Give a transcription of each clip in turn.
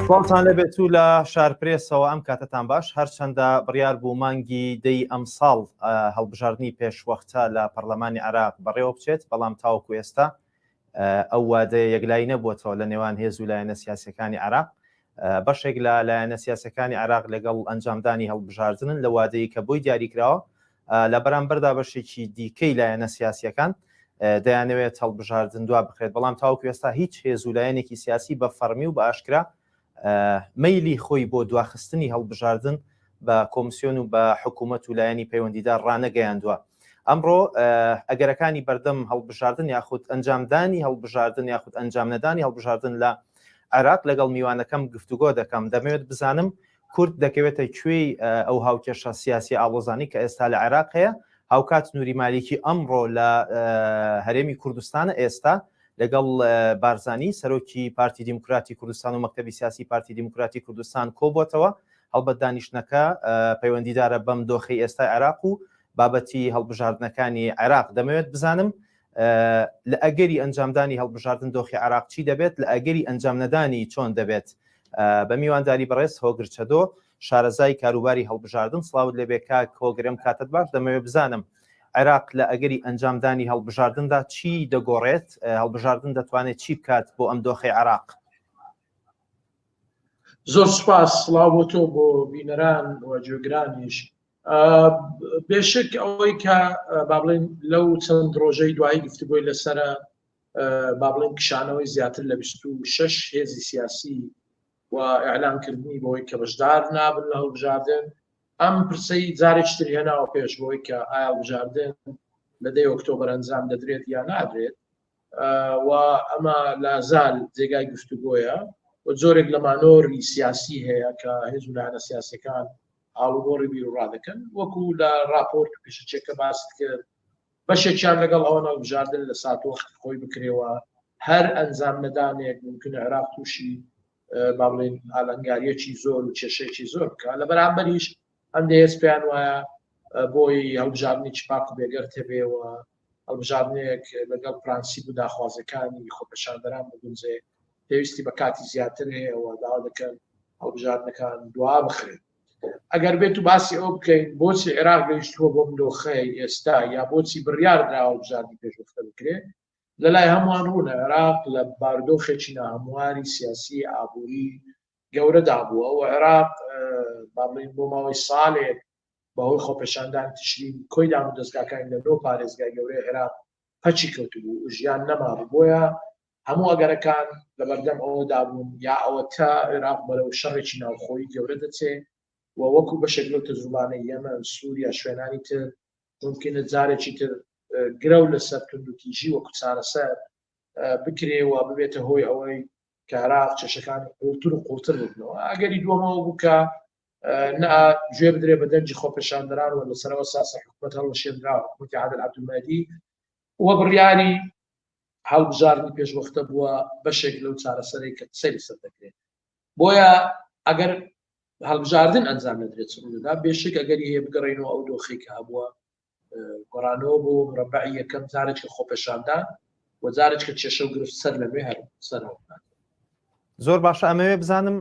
سڵاوتان لەبێت و لە شارپرێسەوە ئەم کاتەتان باش هەرچەندە بڕیار بوو مانگی دەی ئەمساڵ هەڵبژاردنی پێشوەختە لە پەرلەمانی عێراق بەڕێوە بچێت بەڵام تاوەکو ئێستا ئەو وادەیە یەکلایی نەبووەتەوە لە نێوان هێز و لایەنە سیاسەکانی عێراق بەشێک لە لایەنە سیاسەکانی عێراق لەگەڵ ئەنجامدانی هەڵبژاردنن لە وادەی کە بۆی دیاریکراوە لە بەرامبەردا بەشێکی دیکەی لایەنە سیاسیەکان دەیانەوێت هەڵبژاردن دوا بخرێت بەڵام تاوەکو ئێستا هیچ هێز و لایەنێکی سیاسی بە فەڕمی و بە ئاشکرا مەیلی خۆی بۆ دواخستنی هەڵبژاردن بە کۆمسیۆن و بە حکوومەت و لایەنی پەیوەندیدار ڕانەگەیاندووە. ئەمڕۆ ئەگەرەکانی بەردەم هەڵبژاردن یاخود ئەنجامدانی هەڵبژاردن یاخود ئەنجامنەدانی هەڵبژاردن لە عێراق لەگەڵ میوانەکەم گفتوگۆ دەکەم دەمەوێت بزانم کورد دەکەوێتە کوێی ئەو هاوکێشە سیاسیە ئاڵۆزانەی کە ئێستا لە عێراق هەیە، هاوکات نوری مالیکی ئەمڕۆ لە هەرێمی کوردستانە ئێستا لەگەڵ بارزانی سەرۆکی پارتی دیموکراتی کوردستان و مەکتەبی سیاسی پارتی دیموکراتی کوردستان کۆبووەتەوە، هەڵبەت دانیشتنەکە پەیوەندیدارە بەم دۆخەی ئێستای عێراق و بابەتی هەڵبژاردنەکانی عێراق، دەمەوێت بزانم لە ئەگەری ئەنجامدانی هەڵبژاردن دۆخی عێراق چی دەبێت، لە ئەگەری ئەنجام نەدانی چۆن دەبێت؟ بە میوانداری بەڕێز هۆگر چەدۆ شارەزای کاروباری هەڵبژاردن سڵاوت لێبێ کاک هۆگر ئەم کاتەت باش دەمەوێت بزانم عێراق لە ئەگەری ئەنجامدانی هەڵبژاردندا چی دەگۆڕێت هەڵبژاردن دەتوانێت چی بکات بۆ ئەم دۆخی عێراق؟ زۆر سپاس سڵاو بۆ تۆ بۆ بینەران و گوێگرانیش بێشک ئەوەی کە با بڵێن لەو چەند ڕۆژەی دوایی گفتوگۆی لەسرە با بڵێن کشانەوەی زیاتر لە 26 هێزی سیاسی و ئەعلانکردنی بۆی کە بەشدار نابن لە هەڵبژاردن ئەم پرسەی جارێکی تر هێناوە پێش بۆی کە ئایا هەڵبژاردن لە دەی ئۆکتۆبەر ئەنجام دەدرێت یا نادرێت و ئەمە لازال جێگای گفتوگۆیە و جۆرێک لە مانۆری سیاسی هەیە کە هێز و لایەنە سیاسەکان ئاڵوگۆڕی بیروڕا دەکەن وەکو لە راپۆرت و پێشەچێکە باست کرد بەشێکیان لەگەڵ ئەوە هەڵبژاردن لە سات وەختی خۆی بکرێەوە هەر ئەنجام نەدانێک ممکنە عێراق تووشی با بڵێن ئالنگاریەکی زۆر و کێشەیەکی زۆر بکە لە بەرامبەریش هەندێک هێز پێیان وایە بۆی هەڵبژاردنێکی پاک و بێگەرد هەبێ و هەڵبژاردنێک لەگەڵ پرانسیپ و داخوازەکانی خۆپێشاندەران بگونجێ پێویستی بە کاتی زیاتر هەیە و داوا دەکەن هەڵبژاردنەکان دوا بخرێت ئەگەر بێت و باسی ئەو بکەین بۆچی عێراق گەیشتووە بۆم دۆخەی ئێستا یا بۆچی بڕیار دراوە هەڵبژاردنی پێشوەختە بکرێت لە لای هەمووان ڕوونە عێراق لە بارودۆخێکی ناهەمواری سیاسی ئابووری گەورەدا بووە و عێراق با بڵێین بۆ ماوەی ساڵێک بەهۆی خۆپێشاندانی تشرین کۆی دام و دەزگاکانی لە نۆ پارێزگای گەورەی عێراق پەکی کەوتبوو و ژیان نەمابوو بۆیە هەموو ئەگەرەکان لەبەردەم ئەوەدا بوون یا ئەوەتا عێراق بەرەو شەڕێکی ناوخۆیی گەورە دەچێ و وەکو بەشێک لەو تەجروبانەی یەمەن، سووریا، شوێنانی تر ممکنە جارێکی تر گرەو لەسەر توندوتیژی وەکو چارەسەر بکرێ و ببێتە هۆی ئەوەی کە عێراق کێشەکانی قوڵتر و قوڵتر ببنەوە ئەگەری دووەمەوە بوو کە نا گوێ بدرێ بە دەنگی خۆپێشاندەران و لەسەرەوە ساسە حکوومەت هەڵوەشێنرا حکوومەتی عادل عەبدولمەهدی و بڕیاری هەڵبژاردنی پێشوەختە بووە بەشێک لەو چارەسەرەی کە قسەی لەسەر دەکرێت بۆیە ئەگەر هەڵبژاردن ئەنجام نەدرێت چ ڕوودەدا بێشک ئەگەری هەیە بگەڕێینەوە ئەو دۆخێک کە هەبووە گۆڕانەوە بۆ مرەبعی یەکەم جارێک خۆپێشاندان و جارێک کە کێشە و گرفت سەر لەنوێ هەر سەرەوە زۆر باشە ئەمەوێ بزانم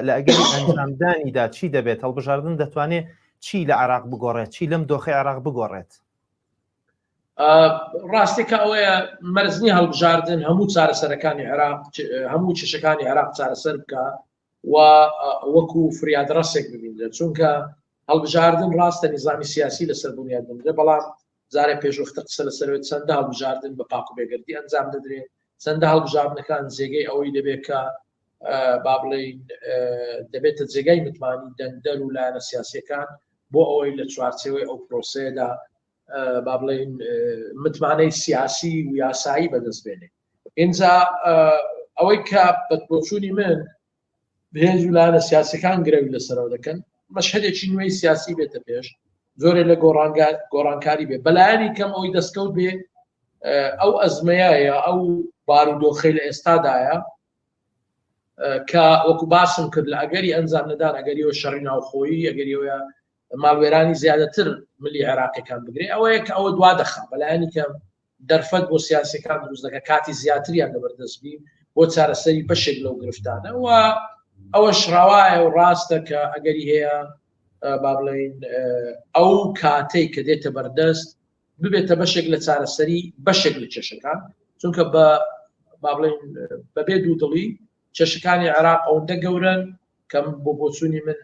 لە ئەگەری ئەنجامدانیدا چی دەبێت هەڵبژاردن دەتوانێت چی لە عراق بگۆڕێت چی لەم دۆخی عراق بگۆڕێت ڕاستێکە ئەوەیە مەرزنی هەڵبژاردن هەموو چارەسەرەکانی عێراق هەموو کێشەکانی عێراق چارەسەر بکە و وەکو فریادڕەسێک ببینرێت چونکە هەڵبژاردن ڕاستە نیزامی سیاسی لەسەر بنیاد دەنرێت بەڵام جارێ پێشوەختە قسە لەسەر چەندە هەڵبژاردن بە پاک و بێگەردی ئەنجام دەدرێت چەندە هەڵبژاردنەکان جێگەی ئەوەی دەبێت کە با بڵێین دەبێتە جێگای متمانی دەنگدەر و لایەنە سیاسیەکان بۆ ئەوەی لە چوارچێوەی ئەو پرۆسەیەدا با بڵێین متمانەی سیاسی و یاسایی بەدەست بێنێ ئینجا ئەوەی کە بە بۆچوونی من هێز و لایەنە سیاسەکان گرەوی لەسەرەوە دەکەن مەشهدێکی نوێی سیاسی بێتە پێش زۆرێ لە گۆڕانکاری بێ بەلایەنی کەم ئەوەی دەستکەوت بێ ئەو ئەزمەیە یا ئەو بارودۆخەی لە ئێستادایە کە وەکو باسم کرد لە ئەگەری ئەنجام نەدان ئەگەریەوە شەڕی ناوخۆیی ئەگەریەوە ماڵوێرانی زیادەتر ملی عێراقیەکان بگرێ ئەوەیە کە ئەوە دوا دەخا بەلایەنی کەم دەرفەت بۆ سیاسەکان دروست دەکە کاتی زیاتریان لەبەردەست بی بۆ چارەسەری بەشێک لەو گرفتانە و ئەوەش ڕەوایە و ڕاستە کە ئەگەری هەیە با بڵێین ئەو کاتەی کە دێتە بەردەست ببێتە بەشێک لە چارەسەری بەشێک لە کێشەکان چونکە بە با بڵێن بەبێ دوودڵی کێشەکانی عێراق ئەوەندە گەورەن کە بۆ بۆچوونی من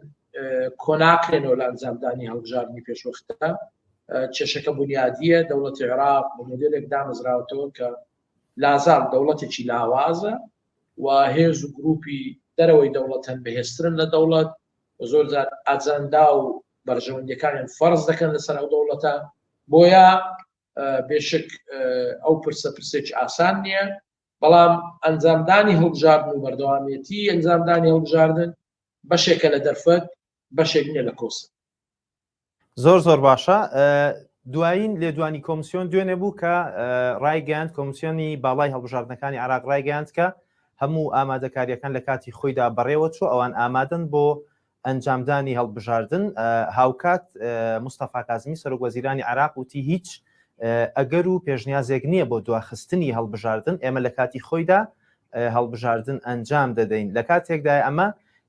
کۆناکرێنەوە لە ئەنجامدانی هەڵبژاردنی پێشوەختە کێشەکە بنیادیە دەوڵەتی عێراق بە مۆدێلێک دامەزراوەتەوە کە لازال دەوڵەتێکی لاوازە و هێز و گروپی دەرەوەی دەوڵەت هەن بەهێزترن لە دەوڵەت و زۆر جار ئەجەندا و بەرژەوەندیەکانیان فەرز دەکەن لەسەر ئەو دەوڵەتە بۆیە بێشک ئەو پرسە پرسێکی ئاسان نییە بەڵام ئەنجامدانی هەڵبژاردن و بەردەوامێتی ئەنجامدانی هەڵبژاردن بەشێکە لە دەرفەت بەشێک نییە لە کۆسپ. زۆر زۆر باشە دوایین لێدوانی کۆمسیۆن دوێنێ بوو کە ڕایگەیاند کۆمسیۆنی باڵای هەڵبژاردنەکانی عراق ڕایگەیاند کە هەموو ئامادەکاریەکان لە کاتی خۆیدا بەڕێوە چوو ئەوان ئامادەن بۆ ئەنجامدانی هەڵبژاردن هاوکات مستەفا کازمی سەرۆک وەزیرانی عراق وتی هیچ ئەگەر و پێشنیازێک نییە بۆ دواخستنی هەڵبژاردن ئێمە لە کاتی خۆیدا هەڵبژاردن ئەنجام دەدەین لە کاتێکدایە ئەمە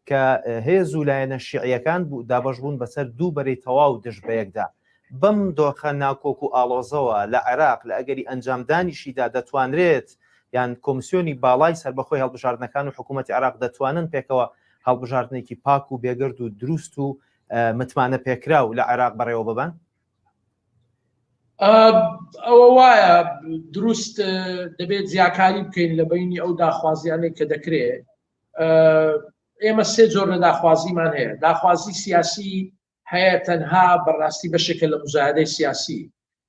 کە هێز و لایەنە شیعیەکان بوو دابەش بوون بەسەر دوو بەرەی تەواو دژ بەیەکدا بەم دۆخە ناکۆک و ئاڵۆزەوە لە عێراق لە ئەگەری ئەنجامدانیشیدا دەتوانرێت یان کۆمسیۆنی باڵای سەربەخۆی هەڵبژاردنەکان و حکوومەتی عێراق دەتوانن پێکەوە هەڵبژاردنێکی پاک و بێگەرد و دروست و متمانە پێکراو لە عێراق بەڕێوە ببەن؟ ئەوە وایە دروست دەبێت جیاکاری بکەین لە بینی ئەو داخوازیانەی کە دەکرێت ئێمە سێ جۆر لە داخوازیمان هەیە داخوازی سیاسی هەیە تەنها بەڕاستی بەشێکە لە مزایدەی سیاسی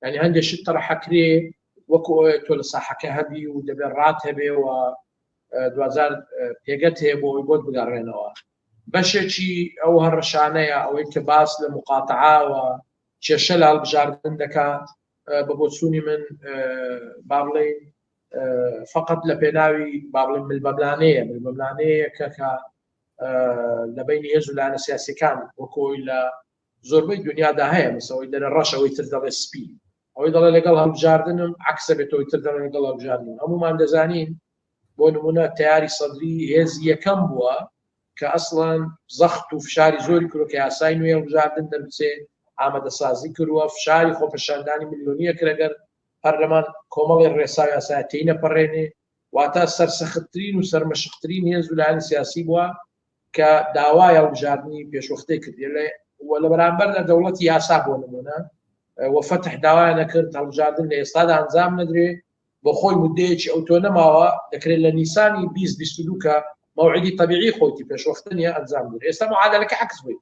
یعنی هەندێک شت تەرحەکرێ وەکو ئەوەیە تۆ لە ساحەکە هەبی و دەبێت ڕات هەبێ و دوجار پێگەت هەیە بۆ ئەوی بۆت بگەڕێنەوە بەشێکی ئەو هەڕەشانەیە ئەوەی کە باس لە مقاتعاوە کێشە لە هەڵبژاردن دەکا بە بۆچوونی من با بڵێین فقط لە پێناوی با بڵێن ملبەملانەیە ملبەملانەیە کە کە لە بینی هێز و لایەنە سیاسەکان وەکۆی لە زۆربەی دنیادا هەیە مەسەوەی دەرە ڕەش ئەوەی تر دەڵێ سپی ئەوەی دەڵێ لەگەڵ هەڵبژاردنم عکسە بێتەوەی تر دەڵێ لەگەڵ هەڵبژاردن هەمومان دەزانین بۆ نمونە تیاری سەدری هێزی یەکەم بووە کە ئەسڵەن زەخت و فشاری زۆری کردوە کە یاسای نوێی هەڵبژاردن دەربچێ، ئامادەسازی کردوە، فشاری خۆپێشاندانی ملیۆنیە کرد ئەگەر پەرلەمان کۆمەڵێ ڕێسا و یاسایە تێینەپەڕێنێ، واتە سەرسەختترین و سەرمەشقترین هێز و لایەنی سیاسی بووە کە داوای هەڵبژاردنی پێشوەختەی کردیە لە و لە بەرامبەردا دەوڵەتی یاسا بۆ نمونە و فەتح داوایان نەکرد هەڵبژاردن لە ئێستادا ئەنجام نەدرێ بۆ خۆی مدەیەکی ئەوتۆ نەماوە دەکرێت لە نیسانی 2022 کە مەوعیدی تەبیعی خۆیتی پێشوەختە نیە ئەنجام بدرێت ئێستا معادلەکە عەکس بووی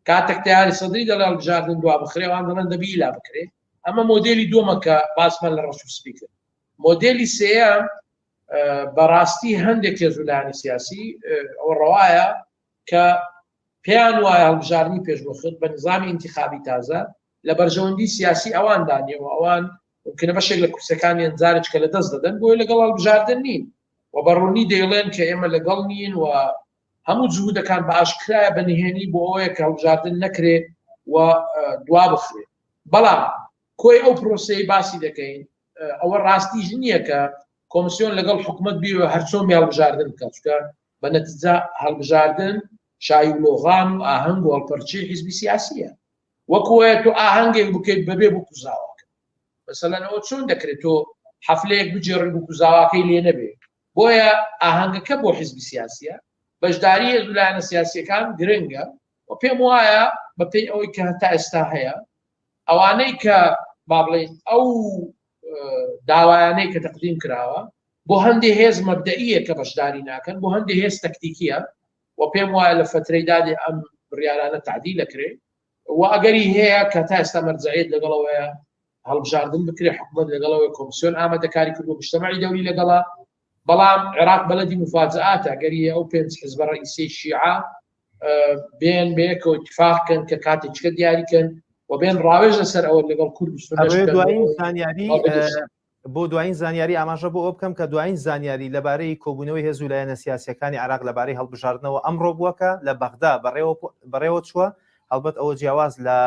کاتێک تەیاری سەدری دەڵێ هەڵبژاردن دوا بخرێ ئەوان دەڵێن دەبی ئیلا بکرێ ئەمە مۆدێلی دووەمە کە باسمان لە ڕەش و سپی کرد مۆدێلی سێیەم بەڕاستی هەندێک هێز و لایەنی سیاسی ئەوە ڕەوایە کە پێیان وایە هەڵبژاردنی پێشوەخت بە نظامی ئینتخابی تازە لە بەرژەوەندی سیاسی ئەواندا نیە و ئەوان ممکنە بەشێک لە کورسەکانیان جارێککە لە دەست دەدەن بۆیە لەگەڵ هەڵبژاردن نین و بە ڕوونی دەیڵێن کە ئێمە لەگەڵ نین و هەموو جهودەکان بە ئاشکرایە بە نهێنی بۆ ئەوەیە کە هەڵبژاردن نەکرێ و دوا بخرێ بەڵام کۆی ئەو پرۆسەی باسی دەکەین ئەوە ڕاستیش نییە کە کۆمسیۆن لەگەڵ حکوومەت بی و هەرچۆن هەڵبژاردن بکات چونکە بە نەتیجە هەڵبژاردن شای و لۆغان و ئاهەنگ و هەڵپەرچی حیزبی سیاسیە وەکو وایە تۆ ئاهەنگێک بکەیت بەبێ بوک و زاواکە مەسەلەن ئەوە چۆن دەکرێت تۆ حەفلەیەک بگێڕی بوک و زاواکەی لێ نەبێ بۆیە ئاهەنگەکە بۆ حیزبی سیاسیە بەشداری هێز و لایەنە سیاسیەکان گرنگە و پێم وایە بەپێی ئەوەی کە هەتا ئێستا هەیە ئەوانەی کە با بڵێین ئەو داوایانەی کە تەقدیم کراوە بۆ هەندێ هێز مەبدەئیە کە بەشداری ناکەن بۆ هەندێ هێز تەکتیکیە و پێم وایە لە فترەی دادێ ئەم بڕیارانە تعدیل دەکرێ و ئەگەری هەیە کە تا ئێستا مەرجعیت لەگەڵەوەیە هەڵبژاردن بکرێ حکوومەت لەگەڵەوەی کۆمسیۆن ئامادەکاری کردو مجتەمەعی دەولی لەگەڵە بەڵام عێراق بەلەدی مفاجئاتە ئەگەری ئەو پێنج حزبە ڕئیسی شیعە بێن بەیەکەوە اتفاق کەن کە کاتێککە دیاریکەن و بێن ڕاوێژ لەسەر ئەوە لەگەڵ کورد و سوننەش دوایین زانیاری بۆ دوایین زانیاری ئاماژە بۆ ئەوە بکەم کە دوایین زانیاری لەبارەی کۆبوونەوەی هێز و لایەنە سیاسییەکانی عێراق لەبارەی هەڵبژاردنەوە ئەمڕۆ بووە کە لە بەغدا بەڕێوە چووە، هەڵبەت ئەوە جیاواز لە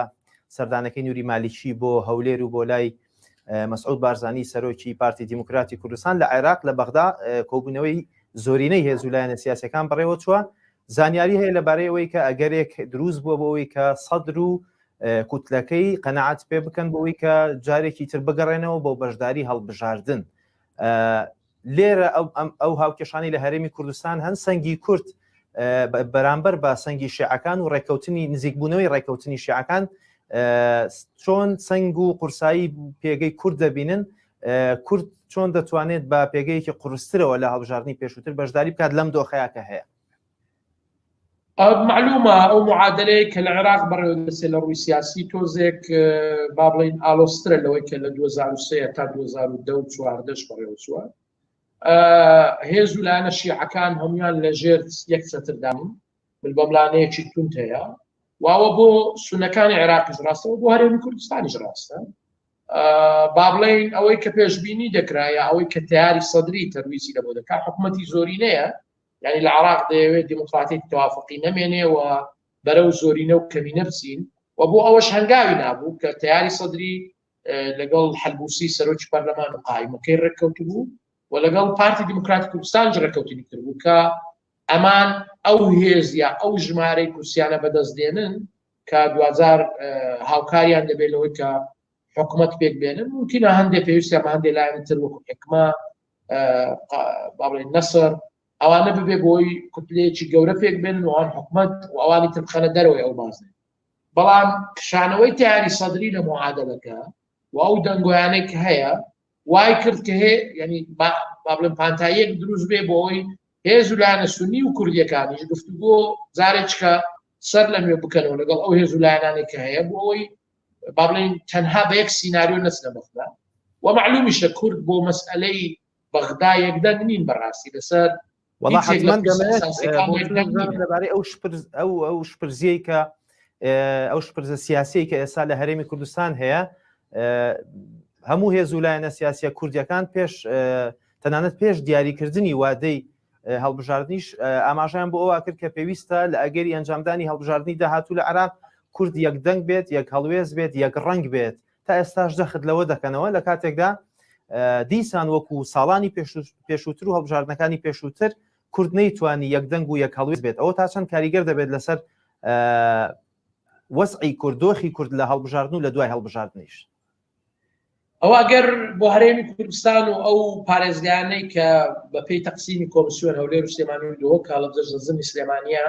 سەردانەکەی نوری مالیکی بۆ هەولێر و بۆ لای مەسعود بارزانی سەرۆکی پارتی دیموکراتی کوردستان لە عێراق لە بەغدا کۆبوونەوەی زۆرینەی هێز و لایەنە سیاسیەکان بەڕێوە چووە. زانیاری هەیە لەبارەی ئەوەی کە ئەگەرێک دروست بووە بۆ ئەوەی کە سەدر و کوتلەکەی قەنەعات پێ بکەن بۆ ئەوەی کە جارێکی تر بگەڕێنەوە بۆ بەشداری هەڵبژاردن. لێرە ئەو هاوکێشانی لە هەرێمی کوردستان هەن سەنگی کورد بەرامبەر بە سەنگی شیعەکان و ڕێککەوتنی نزیکبوونەوەی ڕێککەوتنی شیعەکان چۆن سەنگ و قورسایی پێگەی کورد دەبینن کورد چۆن دەتوانێت بە پێگەیەکی قورسترەوە لە هەڵبژاردننی پێشووتر بەشداری بکات لەم دۆخەیە کە هەیە معلومە ئەو معادلەیە کە لە عێراق بەڕێوە دەچێت لە ڕووی سیاسی تۆزێک با بڵین ئالۆسترە لەوەی کە لە 2023 تا 2010 و 14 بەڕێوە چووە هێز و لایەنە شیعەکان هەمویان لە ژێر یەک چەتردان ملبەملانەیەکی توند هەیە واوە بۆ سونەکانی عێراقیش ڕاستەوە بۆ هەرێمی کوردستانیش ڕاستە با بڵین ئەوەی کە پێشببینی دەکرا یا ئەوەی کە تیاری سەدری تەرویجی لە بۆ دەکات حکوومەتی زۆرینەیە یعنی لە عراق دەیەوێت دیموکراتی توافقی نەمێنێ و بەرەو زۆرینە و کەمینە بچین و بۆ ئەوەش هەنگاوی نابوو کە تیاری سەدری لەگەڵ حەلبوسی سەرۆکی پەرلەمان و قایمەکەی ڕێککەوتبوو و لەگەڵ پارتی دیموکراتی کوردستان ڕێککەوتنی کردبوو کە ئەمان ئەو هێز یا ئەو ژمارەی کورسیانە بەدەست دێنن کە دوجار هاوکاریان دەبێت لەوەی کە حکوومەت پێک بێنن ممکنە هەندێک پێویستە بە هەندێک لایەن تر وەکو حکمە با بڵێن نەسر ئەوانە ببێ بۆی کوتلەیەکی گەورە پێک بێنن و ئەوان حکومەت و ئەوانی تر بخەنە دەرەوەی ئەو بازنە بەڵام کشانەوەی تیاری سەدری لە معادلەکە و ئەو دەنگۆیانەی کە هەیە وای کرد کە هەیە ینی با بڵێن پانتاییەک دروست بێ بۆ ئەوی هێز و لایەنە سونی و کوردیەکانیش گفتوگۆ جارێککە سەر لە نوێ بکەنەوە لەگەڵ ئەو هێز و لایەنانەی کە هەیە بۆ ئەوەی با بڵێین تەنها بە یەک سیناریۆ نەچنە بەغدا و معلومیشە کورد بۆ مەسئلەی بەغدا یەکدەنگ نین بەڕاستی لەسەر وەڵا حەتمەن دەمەوێت لەبارەی ئەو شپرز ئەو ئەو شپرزیەی کە ئەو شپرزە سیاسیەی کە ئێستا لە هەرێمی کوردستان هەیە هەموو هێز و لایەنە سیاسیە کوردیەکان پێش تەنانەت پێش دیاریکردنی وادەی هەڵبژاردنیش ئاماژەیان بۆ ئەوە کرد کە پێویستە لە ئەگەری ئەنجامدانی هەڵبژاردنی داهاتوو لە عێراق کورد یەک دەنگ بێت، یەک هەڵوێست بێت، یەک ڕەنگ بێت. تا ئێستاش جەخت لەوە دەکەنەوە لە کاتێکدا دیسان وەکو ساڵانی پێشووتر و هەڵبژاردنەکانی پێشووتر کورد نەیتوانی یەک دەنگ و یەک هەڵوێست بێت. ئەوە تا چەند کاریگەر دەبێت لەسەر وەزعی کورد، دۆخی کورد لە هەڵبژاردن و لە دوای هەڵبژاردنیش؟ ئەوە گەر بۆ هەرێمی کوردستان و ئەو پارێزگانەی کە بە پێی تەقسیمی کۆمسیۆن هەولێر و سلێمانی و دهۆک هەڵەبجەش لە زمنی سلێمانیە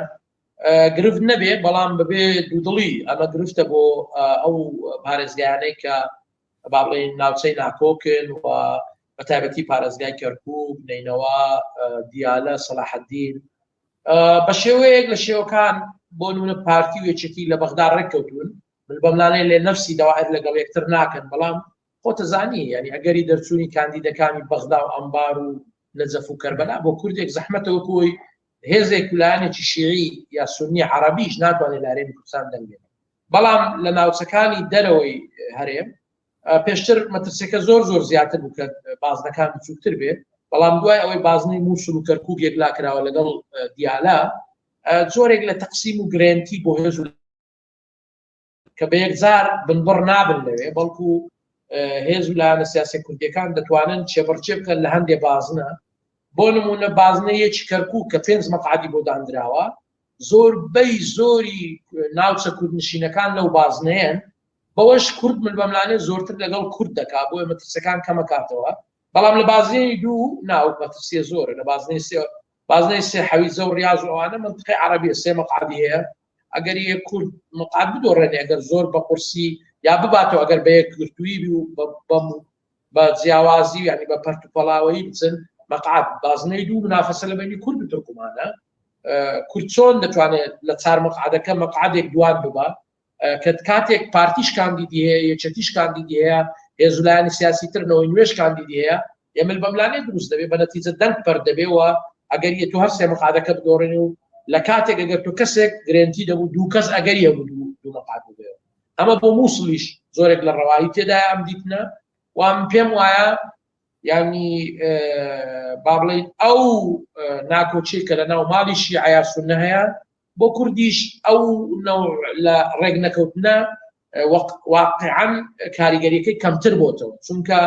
گرفت نەبێ بەڵام بەبێ دوودڵی ئەمە گرفتە بۆ ئەو پارێزگایانەی کە با بڵێین ناوچەی ناکۆکن و بە تایبەتی پارێزگای کەرکوک، نەینەوا، دیالە، سەلاحەدین بە شێوەیەک لە شێوەکان بۆ نمونە پارتی و یەکێتی لە بەغدا ڕێککەوتون من بەملانەی لێ نەفسی دەوائر لەگەڵ یەکتر ناکەن بەڵام خۆتەزانی یعنی ئەگەری دەرچوونی کاندیدەکانی بەغدا و ئەمبار و نەجەف و کەربەلا بۆ کوردێک زەحمەتە وەکۆی هێزێک و لایەنێکی شیعی یا سونی عەرەبیش ناتوانێت لە هەرێمی کوردستان دەنگ بێنێت بەڵام لە ناوچەکانی دەرەوەی هەرێم پێشتر مەترسیەکە زۆر زۆر زیاتر بوو کە بازنەکان بچووکتر بێت بەڵام دوای ئەوەی بازنەی مووسڵ و کەرکوک یەکلا کراوە لەگەڵ دیالە جۆرێک لە تەقسیم و گرێنتی بۆ هێز و کە بە یەکجار بنبڕ نابن لەوێ بەڵکو هێز و لایەنە سیاسی کوردیەکان دەتوانن چێبڕچێ بکەن لە هەندێ بازنە بۆ نمونە بازنە یەکی کەرکوک کە پێنج مەقعدی بۆ دانراوە زۆربەی زۆری ناوچە کوردنشینەکان لەو بازنەیەن بەوەش کورد ملبەملانێ زۆرتر لەگەڵ کورد دەکا بۆیە مەترسەکان کەمەکاتەوە بەڵام لە بازنەی دوو ناو مەترسیە زۆرە لە بازنەی سێ بازنەی سێ حەویزە و ڕاز و ئەوانە منطقی عربیە سێ مەقعدی هەیە ئەگەر یە کورد مقعد بدۆڕێنێ ئەگەر زۆر بە قورسی یا بباتەوە ئەگەر بە یەکگرتوویی بی و بە جیاوازی یعنی بە پەرت و پەڵاوەیی بچن مەقعد بازنەی دوو منافەسە لە بینی کورد و تورکمانە کورد چۆن دەتوانێت لە چار مەقعدەکە مەقعدێک دوان ببا کە کاتێک پارتیش کاندیدی هەیە یەکێتیش کاندیدی هەیە هێز و لایەنی سیاسی تر نەوەی نوێش کاندیدی هەیە ئێمە بەملانێ دروست دەبێ بە نەتیجە دەنگ پەر دەبێ و ئەگەر یە تۆ هەر سێ مقعدەکە بدۆڕێن و لە کاتێک ئەگەر تۆ کەسێک گرێنتی دەبوو دوو کەس ئەگەری هەبوو دوو مقعد ببێ ئەمە بۆ مووسڵیش زۆرێک لە ڕەوایی تێدایە ئەم دیتنە و من پێم وایە یعنی با بڵێین ئەو ناکۆچی کە لە ناو ماڵی شیعە یا سوننە هەیە بۆ کوردیش ئەو نەوع لە ڕێک نەکەوتنە واقعا کاریگەریەکەی کەمتر بۆتەوە چونکە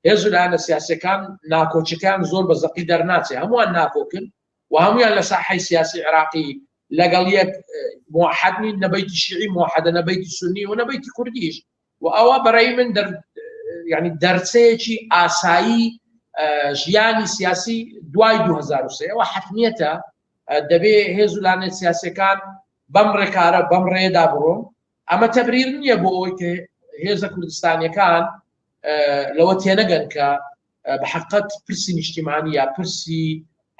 هێز و لایەنە سیاسەکان ناکۆچەکان زۆر بە زەقی دەرناچێ هەمووان ناکۆکن و هەمویان لە ساحەی سیاسی عێراقی لەگەڵ یەک موحد نین، نە بەیتی شیعی موحدە، نە بەیتی سونی و نە بەیتی کوردیش. و ئەوە بەڕای من دەر یعنی دەرچەیەکی ئاسایی ژیانی سیاسی دوای 2023 ئەوە حتمیەتە دەبێ هێز و لانە سیاسەکان بەم ڕێکارە بەم ڕێدا بڕۆن. ئەمە تەبریر نییە بۆ ئەوەی کە هێزە کوردستانیەکان لەوە تێنەگەن کە بە حقت پرسی نیشتیمانی یا پرسی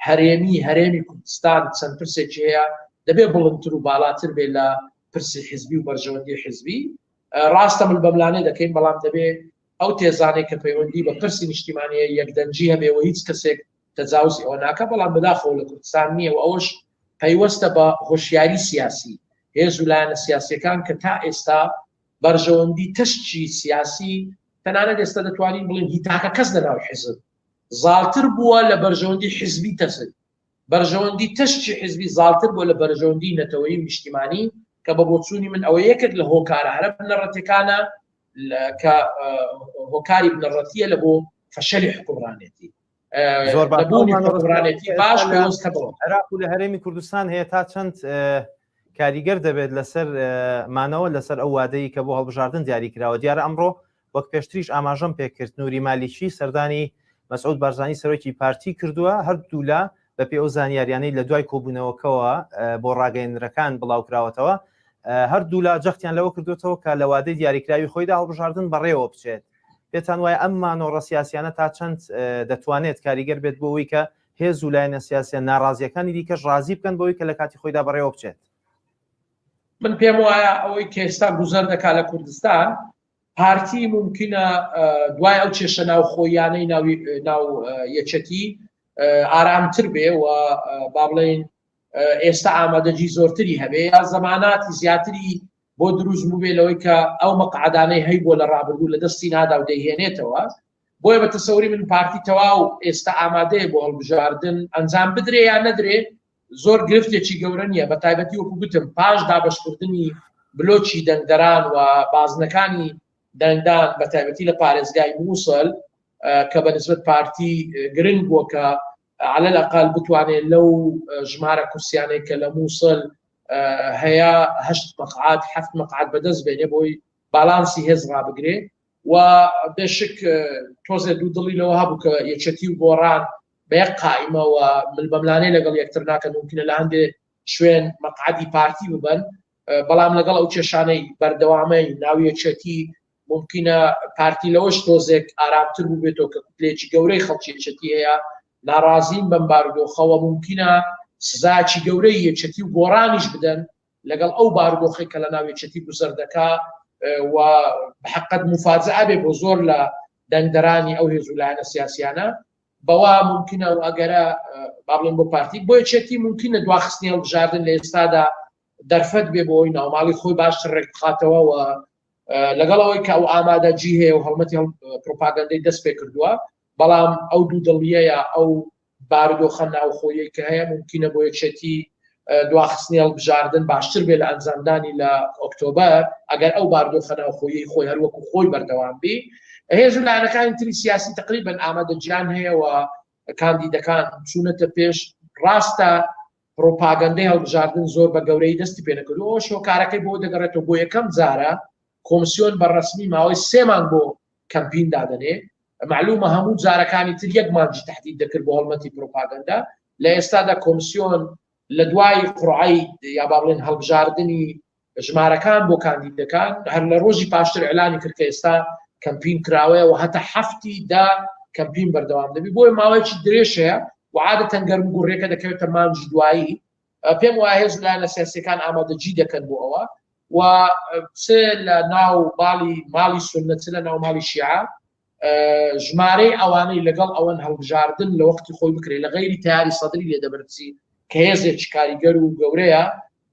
هەرێمی هەرێمی کوردستان چەند پرسێکی هەیە دەبێ بڵندتر و باڵاتر بێ لە پرسی حزبی و بەرژەوەندی حزبی. ڕاستە مل بەملانێ دەکەین، بەڵام دەبێ ئەو تێزانێک کە پەیوەندی بە پرسی نیشتیمانیە یەکدەنجی هەبێ و هیچ کەسێک تەجاوزی ئەوە ناکە، بەڵام بەداخەوە لە کوردستان نییە و ئەوەش پەیوەستە بە هۆشیاری سیاسی هێز و لایەنە سیاسیەکان کە تا ئێستا بەرژەوەندی تەشکی سیاسی تەنانەت ئێستا دەتوانین بڵێن هی تاکە کەس لەناو حیزب زاڵتر بووە لە بەرژەوەندی حیزبی تەسک، بەرژەوەندی تەشکی حیزبی زاڵتر بووە لە بەرژەوەندی نەتەوەیی و نیشتیمانی، کە بە بۆچوونی من ئەوە یەکێک لە هۆکارە هەرە بنەڕەتیەکانە کە هۆکاری بنەڕەتیە لە بۆ فەشەلی حکومڕانێتی. زۆر باشبوونی حکومڕانێتی باش پەیوەستە بەوە. عێراق و لە هەرێمی کوردستان هەیە تا چەند کاریگەر دەبێت لەسەر مانەوە لەسەر ئەو وادەی کە بۆ هەڵبژاردن دیاری کراوە؟ دیارە ئەمڕۆ وەک پێشتریش ئاماژەم پێکرد نوری مالیکی سەردانی مەسعود بارزانی سەرۆکی پارتی کردووە، هەردوولا بەپێی ئەو زانیاریانەی لە دوای کۆبوونەوەکەوە بۆ ڕاگەیەنرەکان بڵاوکراوەتەوە هەردوولا جەختیان لەوە کردوێتەوە کە لە وادەی دیاریکراوی خۆیدا هەڵبژاردن بەڕێوە بچێت. پێتان وایە ئەم مانۆڕە سیاسیانە تا چەند دەتوانێت کاریگەر بێت بۆ ئەوەی کە هێز و لایەنە سیاسیە ناڕازیەکانی دیکەش ڕازی بکەن بەوەی کە لە کاتی خۆیدا بەڕێوە بچێت؟ من پێم وایە ئەوەی کە ئێستا گوزەر دەکات لە کوردستان، پارتی ممکنە دوای ئەو کێشە ناوخۆیانەی ناو یەکێتی ئارامتر بێ و با بڵێین ئێستا ئامادەگی زۆرتری هەبێ یا زەماناتی زیاتری بۆ دروست بووبێ لەوەی کە ئەو مەقعدانەی هەی بۆ لە ڕابردوو لە دەستی نادا و دەیهێنێتەوە. بۆیە بە تەسەوری من پارتی تەواو ئێستا ئامادەیە بۆ هەڵبژاردن ئەنجام بدرێ یان نەدرێ زۆر گرفتێکی گەورە نییە، بە تایبەتی وەکو گوتم پاش دابەشکردنی بلۆکی دەنگدەران و بازنەکانی دەنگدان بە تایبەتی لە پارێزگای مووسڵ کە بە نسبەت پارتی گرنگ بووە کە على الأقل بتوانێت لەو ژمارە کورسیانەی کە لە مووسڵ هەیە هەشت مەقعد هەفت مەقعد بەدەست بێنێ بۆی بالانسی هێز ڕابگرێ. و بێشک تۆزێ دوو دڵی لەوە هەبوو کە یەکێتی و گۆڕان بە یەک قائیمەوە ملبەملانێ لەگەڵ یەکتر ناکەن، ممکنە لە هەندێ شوێن مەقعدی پارتی ببن، بەڵام لەگەڵ ئەو کێشانەی بەردەوامەی ناو یەکێتی ممکنە پارتی لەوەش تۆزێک ئارامتر بوو بێتەوە کە کوتلێکی گەورەی خەڵکی یەکێتی هەیە ناڕازین بەم بارودۆخەوە، ممکنە سزاکی گەورەی یەکێتی و گۆڕانیش بدەن لەگەڵ ئەو بارودۆخی کە لە ناو یەکێتی گوزەر دەکا و بەحقەت مفاجئە بێ بۆ زۆر لە دەنگدەرانی ئەو هێز و لایەنە سیاسیانە. بەوە ممکنە و ئەگەرە با بڵێن بۆ پارتی بۆ یەکێتی ممکنە دواخستنی هەڵبژاردن لە ئێستادا دەرفەت بێ بۆ ئەوەی ناوماڵی خۆی باشتر ڕێک بخاتەوە و لەگەڵ ئەوەی کە ئەو ئامادەجی هەیە و هەڵمەتی پرۆپاگەندەی دەست پێ کردووە، بەڵام ئەو دوو دڵیەیە ئەو بارودۆخە ناوخۆیەی کە هەیە ممکنە بۆ یەکێتی دواخستنی هەڵبژاردن باشتر بێ لە ئەنجامدانی لە ئۆکتۆبەر ئەگەر ئەو بارودۆخە ناوخۆیەی خۆی هەروەکو خۆی بەردەوام بی. هێز و لایەنەکانی تری سیاسی تقریبا ئامادەجیان هەیە و کاندیدەکان چوونەتە پێش. ڕاستە پرۆپاگەندەی هەڵبژاردن زۆر بە گەورەی دەستی پێ نەکردو، ئەوەش هۆکارەکەی بۆ دەگەڕێتەوە بۆ یەکەم جارە کۆمسیۆن بە ڕەسمی ماوەی سێ مانگ بۆ کەمپین دادەنێ. معلومە هەموو جارەکانی تر یەک مانگی تهدید دەکرد بۆ هەڵمەتی پرۆپاگەندە. لە ئێستادا کۆمسیۆن لە دوای قڕعی یا با بڵێن هەڵبژاردنی ژمارەکان بۆ کاندیدەکان هەر لە ڕۆژی پاشتر ئەلانی کرد کە ئێستا کەمپین کراوەیە و هەتا هەفتی دا کەمپین بەردەوام دەبی، بۆیە ماوەیەکی درێژ هەیە و عادەتەن گەرم و گوڕیەکە دەکەوێتە مانگی دوایی. پێم وایە هێز و لایەنە سیاسیەکان ئامادەگی دەکەن بۆ ئەوە و چ لە ناو باڵی ماڵی سوننە چ لە ناو ماڵی شیعە ژمارەی ئەوانەی لەگەڵ ئەوەن هەڵبژاردن لە وەختی خۆی بکرێت لە غەیری تیاری سەدری لێ دەبرسی کە هێزێکی کاریگەر و گەورەیە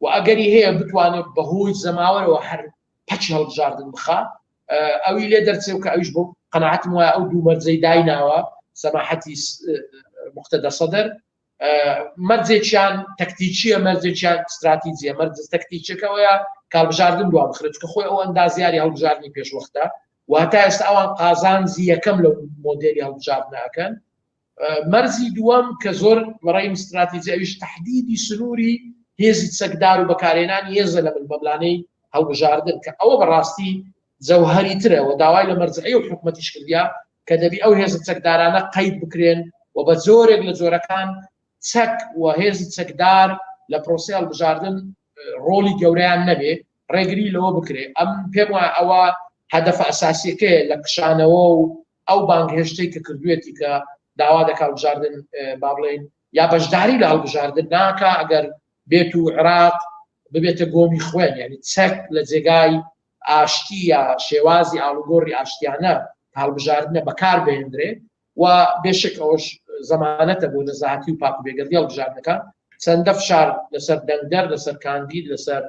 و ئەگەری هەیە بتوانێت بەهۆی زەماوەرەوە هەر پەچی هەڵبژاردن بخا ئەوی لێ دەرچێ و کە ئەویش بۆ قەناعەتم وایە ئەو دوو مەرجەی دایناوە سەماحەتی مقتەدە سەدر مەرجێکیان تەکتیکیە مەرجێکیان استراتیجیە. مەرج تەکتیکەکەوەیە کاڵبژاردن دوا بخرێت چونکە خۆی ئەو ئەندازیاری هەڵبژاردنی پێشوەختە و هەتا ئێستا ئەوان قازانجی یەکەم لەو مۆدێلی هەڵبژاردنەکەن. مەرجی دووەم کە زۆر بەڕای استراتیجی ئەویش تهدیدی سنووری هێزی چەکدار و بەکارهێنانی هێزە لە ململانێی هەڵبژاردن کە ئەوە بەڕاستی جەوهەری ترە و داوای لە مەرجعی و حکومەتیش کردیا کە دەبی ئەو هێزە چەکدارانە قەید بکرێن و بە جۆرێک لە جۆرەکان چەک و هێزی چەکدار لە پرۆسەی هەڵبژاردن ڕۆڵی گەورەیان نەبێ، ڕێگری لەوە بکرێ. ئەم پێم وایە ئەوە هەدەفە ئەساسیەکەیە لە کشانەوە و ئەو بانگهێشتەی کە کردوێتی کە داوا دەکا هەڵبژاردن با بڵێین یا بەشداری لە هەڵبژاردن ناکا ئەگەر بێت و عێراق ببێتە گۆمی خوێن، یعنی چەک لە جێگای ئاشتی یا شێوازی ئاڵوگۆڕی ئاشتیانە هەڵبژاردنە بەکار بهێندرێ و بێشک ئەوەش زەمانەتە بۆ نەزاهەتی و پاک و بێگەردی هەڵبژاردنەکان. چەندە فشار لەسەر دەنگدەر، لەسەر کاندید، لەسەر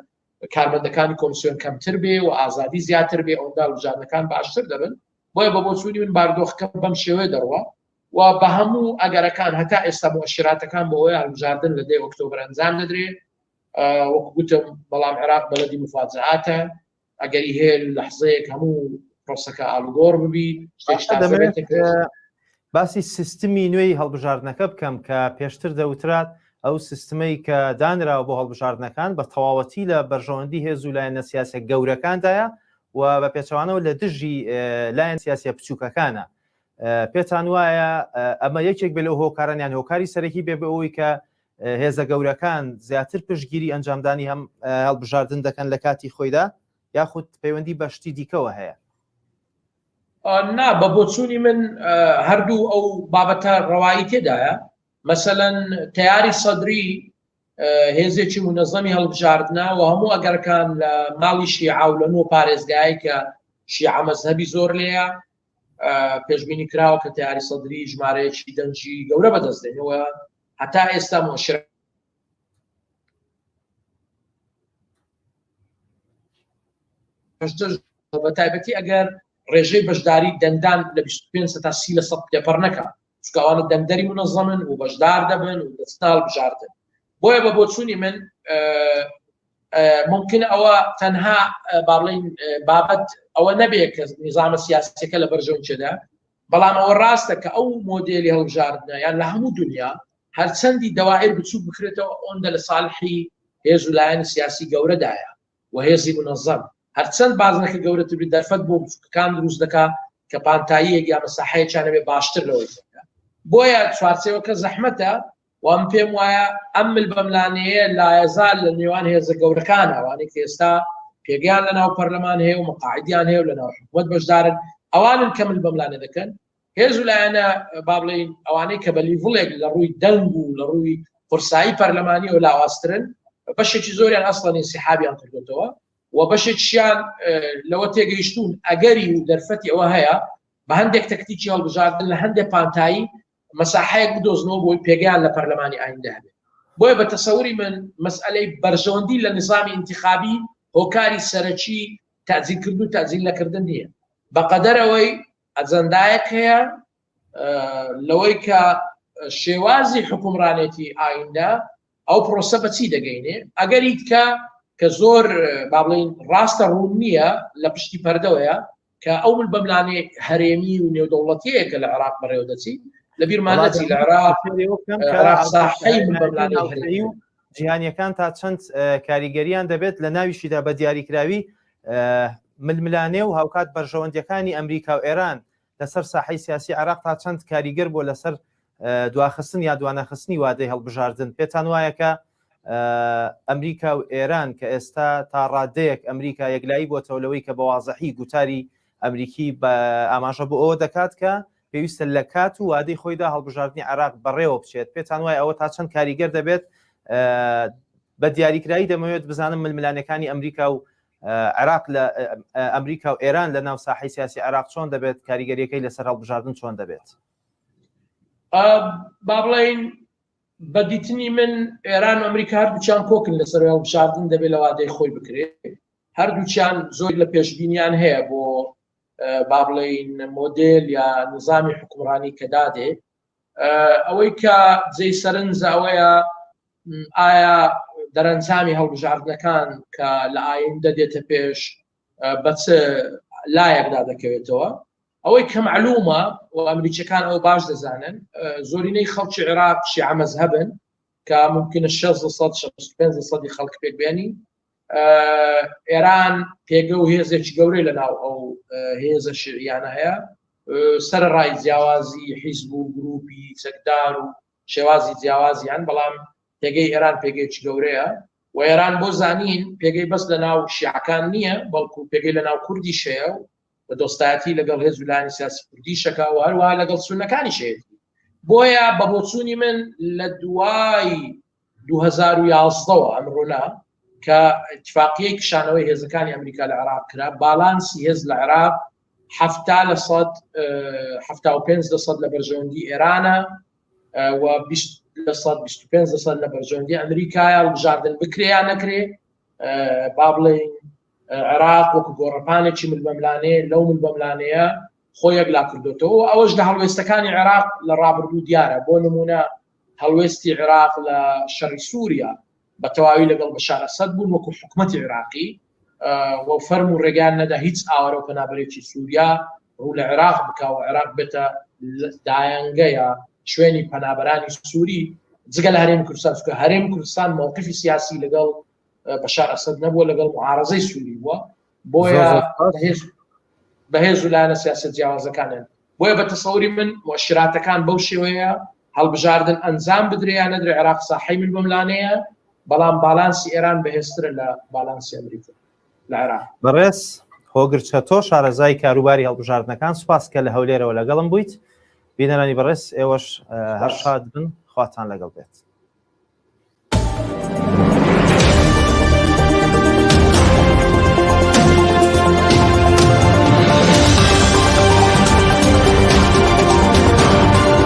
کارمەندەکانی کۆمسیۆن کەمتر بێ و ئازادی زیاتر بێ، ئەوەندە هەڵبژاردنەکان باشتر دەبن. بۆیە بە بۆچوونی من بارودۆخەکە بەم شێوەیە دەڕوا و بە هەموو ئەگەرەکان هەتا ئێستا مؤشراتەکان بۆ ئەوەیە هەڵبژاردن لە دەی ئۆکتۆبەر ئەنجام دەدرێ. وەکو گوتم بەڵام عێراق بەلەدی مفاجعاتە، ئەگەری هەیە لەحزەیەک هەموو پرۆسەکە ئالوگۆڕ ببی. باسی سیستمی نوێی هەڵبژاردنەکە بکەم کە پێشتر دەوترات ئەو سیستمەی کە دانراوە بۆ هەڵبژاردنەکان بە تەواوەتی لە بەرژەوەندی هێز و لایەنە سیاسە گەورەکاندایە و بە پێچەوانەوە لە دژی لایەن سیاسیە بچووکەکانە. پێتان وایە ئەمە یەکێک بێ لەو هۆکاران یان هۆکاری سەرەکی بێ بە ئەوەی کە هێزە گەورەکان زیاتر پشتگیری ئەنجامدانی هەم هەڵبژاردن دەکەن لە کاتی خۆیدا یاخود پەیوەندی بە شتی دیکەوە هەیە؟ نا، بە بۆچوونی من هەردوو ئەو بابەتە ڕەوایی تێدایە. مەسەلەن تەیاری سەدری هێزێکی منەزەمی هەڵبژاردنە و هەموو ئەگەرەکان لە ماڵی شیعە و لە نۆ پارێزگایە کە شیعە مەزهەبی زۆر لێیە پێشبینی کراوە کە تیاری سەدری ژمارەیەکی دەنگی گەورە بەدەست دێنەوە. هەتا ئێستا مؤشر بە تایبەتی ئەگەر ڕێژەی بەشداری دەنگدان لە 25 تا 30 لە سەد تێپەڕ نەکا، چونکە ئەوانە دەنگدەری منەزەمن و بەشدار دەبن و دەچنە هەڵبژاردن. بۆیە بە بۆچوونی من ممکنە ئەوە تەنها با بڵێین بابەت ئەوە نەبێ کە نیزامە سیاسیەکە لە بەرژەوەندیدا، بەڵام ئەوە ڕاستە کە ئەو مۆدێلی هەڵبژاردنە یان لە هەموو دنیا هەرچەندی دەوائر بچووک بکرێتەوە ئەوەندە لە ساڵحی هێز و لایەنی سیاسی گەورەدایە و هێزی منەزەم. هەرچەند بازنەکە گەورەتر بێت دەرفەت بۆ بچووکەکان دروست دەکا کە پانتاییەک یا مەساحەیەکیان هەبێ باشتر لەوەی ترکە. بۆیە چوارچێوەکە زەحمەتە و من پێم وایە ئەم ملبەملانێیە لایەزال لە نێوان هێزە گەورەکان ئەوانەی کە ئێستا پێگەیان لە ناو پەرلەمان هەیە و مەقاعدیان هەیە و لە ناو حکوومەت بەشدارن، ئەوانن کە ملبەملانێ دەکەن. هێز و لایەنە با بڵێین ئەوانەی کە بە لیڤڵێک لە ڕووی دەنگ و لە ڕووی قورسایی پەرلەمانیەوە لاوازترن، بەشێکی زۆریان ئەسڵەن ئینسیحابیان کردوێتەوە و بەشێکیان لەوە تێگەیشتون ئەگەری و دەرفەتی ئەوە هەیە بە هەندێک تەکتیکی هەڵبژاردن لە هەندێک پانتایی مەساحەیەک بدۆزنەوە بۆی پێگەیان لە پەرلەمانی ئایندە هەبێت. بۆیە بە تەسەوری من مەسئلەی بەرژەوەندی لە نظامی ئینتخابی هۆکاری سەرەکی تەئجیلکردن و تەئجیل نەکردن نییە، بەقەدەر ئەوەی ئەجەندایەک هەیە لەوەی کە شێوازی حکومڕانێتی ئایندە ئەو پرۆسە بەچی دەگەینێ. ئەگەری کە کە زۆر با بڵین ڕاستە ڕوون نییە لە پشتی پەردەوەیە کە ئەو مل بەملانێ هەرێمی و نێودەوڵەتیەیە کە لە عێراق بەڕێوە دەچی. لە بیرمان نەچی لە عێراق عێراق ساحەی مل بەملانێ هەرێمی و جیهانیەکان تا چەند کاریگەریان دەبێت لە ناویشیدا بە دیاریکراوی ململانێ و هاوکات بەرژەوەندیەکانی ئەمریکا و ئێران لەسەر ساحەی سیاسی عێراق تا چەند کاریگەر بووە لەسەر دواخستن یا دوانەخستنی وادەی هەڵبژاردن؟ پێتان وایە کە ئەمریکا و ئێران کە ئێستا تا ڕادەیەک ئەمریکا یەکلایی بۆتەوە لەوەی کە بە وازحی گوتاری ئەمریکی بە ئاماژە بۆ ئەوە دەکات کە پێویستە لە کات و وادەی خۆیدا هەڵبژاردنی عێراق بەڕێوە بچێت، پێتان وایە ئەوە تا چەند کاریگەر دەبێت؟ بە دیاریکرایی دەمەوێت بزانم ململانێکانی ئەمریکا و عێراق لە ئەمریکا و ئێران لە ناو ساحەی سیاسی عێراق چۆن دەبێت، کاریگەریەکەی لەسەر هەڵبژاردن چۆن دەبێت؟ با بڵێین بە دیتنی من ئێران و ئەمریکا هەردووچیان کۆکن لەسەر هەڵبژاردن دەبێت لە وادەی خۆی بکرێت. هەردووچیان زۆر لە پێشبینیان هەیە بۆ با بڵێین مۆدێل یا نظامی حکومڕانی کە دادێ. ئەوەی کە جێی سەرنج ئەوەیە ئایا دەرەنجامی هەڵبژاردنەکان کە لە ئایندە دێتە پێش بە چ لایەکدا دەکەوێتەوە. ئەوەی کە معلومە و ئەمریکیەکان ئەو باش دەزانن، زۆرینەی خەڵکی عێراق شیعە مەزهەبن. کە ممکنە 600 65 سەدی خەڵک پێک بێنی ئێران پێگە و هێزێکی گەورەی لە ناو ئەو هێزە شیعیانە هەیە سەرەڕای جیاوازی حیزب و گروپی چەکدار و شێوازی جیاوازیان بەڵام پێگەی ئێران پێگەیەکی گەورەیە و ئێران بۆ زانین پێگەی بەس لە ناو شیعەکان نییە بەڵکو پێگەی لە ناو کوردیش هەیە و بە دۆستایەتی لەگەڵ هێز و لایەنی سیاسی کوردیشەکە و هەروەها لەگەڵ سوننەکانیش هەیەتی بۆیە بە بۆچوونی من لە دوای 2011ەوە ئەمڕۆ نا کە اتفاقیەی کشانەوەی هێزەکانی ئەمریکا لە عێراق کرا باڵانسی هێز لە عێراق حەفتا لە سەد 75 لە سەد لە بەرژەوەندی ئێرانە و 20 لە سەد 25 لە سەد لە بەرژەوەندی ئەمریکایە هەڵبژاردن بکرێ یا نەکرێ با بڵێین عێراق وەکو گۆڕەپانێکی ملبەملانێ لەو ملبەملانەیە خۆی یەکلا کردوێتەوە ئەوەش لە هەڵوێستەکانی عێراق لە ڕابردوو دیارە بۆ نمونە هەڵوێستی عێراق لە شەڕی سووریا بە تەواوی لەگەڵ بەشار ئەسەد بوون وەکو حکومەتی عێراقی و فەرم و ڕێگان نەدا هیچ ئاوارە و پەنابەرێکی سووریا ڕوو لە عێراق بکا و عێراق بێتە دایەنگە یا شوێنی پەنابەرانی سووری جگە لە هەرێمی کوردستان چونکە هەرێمی کوردستان موقفی سیاسی لەگەڵ بەشار ئەسەد نەبووە لەگەڵ معارەزەی سووری بووە بۆیە بەهێز و لایەنە سیاسە جیاوازەکانیان بۆیە بە تەسەوری من مؤشراتەکان بەو شێوەیە هەڵبژاردن ئەنجام بدرێ یان نەدرێ عێراق ساحەی من بەملانەیە بەڵام باڵانسی ئێران بەهێزترە لە باڵانسی ئەمریکا لە عێراق. بەڕێز هۆگر چەتۆ شارەزای کاروباری هەڵبژاردنەکان سوپاس کە لە هەولێرەوە لەگەڵم بوویت بینەرانی بەڕێز ئێوەش هەر شاد بن خواتان لەگەڵ بێت.